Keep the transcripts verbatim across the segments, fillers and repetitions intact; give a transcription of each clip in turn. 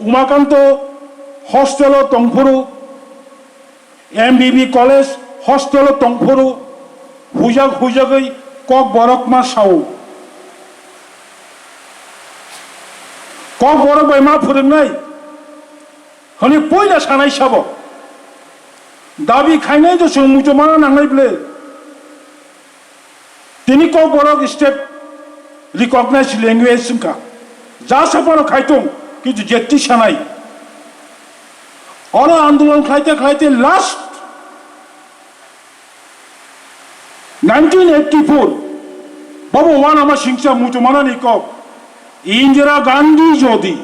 Umakanto hostel o tongphuru, M B B college hostel o tongphuru, hujak hujagwi Kokborok ma sao. Kokborok bai ma phwrwngnai hwnwi poila sanai sabo. Dabi khainai do chwng muchomano nangnai bwle. Tini Kokborok state recognized language wngkha. Jasa phano khaitung, kintu jetti sanai. Oro andolon khlaite khlaite last nineteen eighty-four, bobo uanama singcha muchomani kok, Indira Gandhi jodi,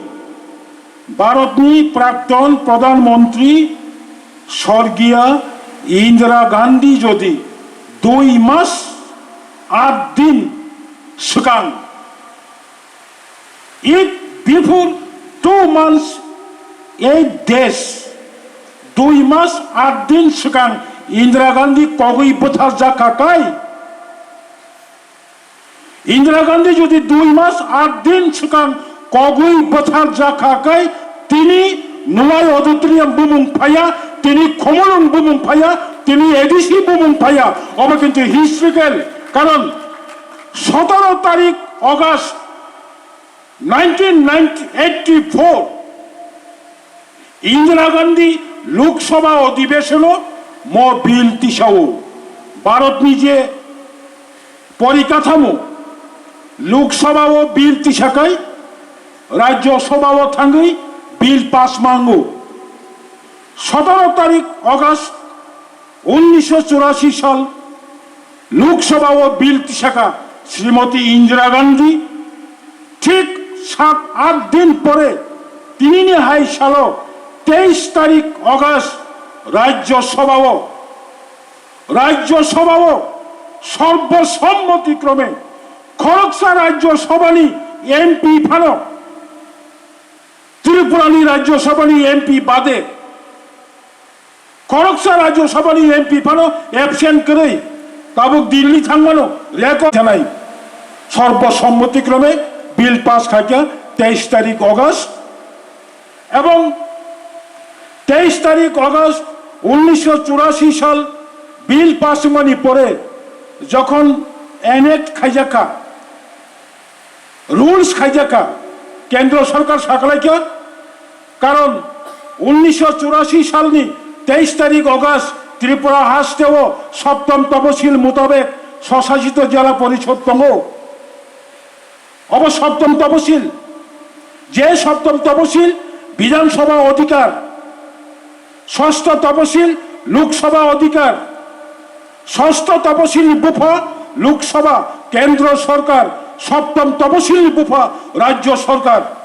Bharatni prakton pradhan mantri sorgiya Indira Gandhi jodi dui mas at din swkang, it before two months eight days, dui mas at din swkang Indira Gandhi kogwi bwtharjakha kai. Indira Gandhi jodi dui mas at din swkang kogwi bwtharjakha kai, tini Nuai Auditorium bumung phaya, tini Khumulwng bumung phaya, tini A D C bumung phaya, obo kintu historical, karon sotoro tarik August nineteen eighty-four, Indira Gandhi Lok Sabha Adhibeshon o mo bill tisao. Bharatni je porikathamo Lok Sabha o bill tisakai, Rajya Sabha o thangwi bill pass mango. Sotoro tarik August unnisho churashi sal Lok Sabha o bill tisaka Srimati Indira Gandhi. Thik sat at din pore tinini hai salo teis tarik August Rajya Sabha o, Rajya Sabha o sorbo sommoti krome khoroksa Rajya Sabha ni M P phano Tripura ni Rajya Sabha ni M P bade khoroksa Rajya Sabha ni M P phano absent kwrwi tabuk Delhi thangmano record khanai. Sorbo sommoti krome bill pass khaikha teis tarik August, ebong teis tarik August unnisho churashi sal bill pass wngmani pore jokhon enact khaijakha, rules khaijakha, Kendro Sorkar sakalaikha, karon unnisho churashi salni teis tarik August Tripura hasteo Saptam Tapasil mutabek Swsasito Jela Porishod tongo. Obo Saptam Tapasil, je Saptam Tapasil Bidhan Sabha Adhikar, Sastho Tapasil Lok Sabha Adhikar, Sastho Tapasil ni bupha Lok Sabha, Kendro Sorkar, Saptam Tapasil ni bupha Rajya Sorkar.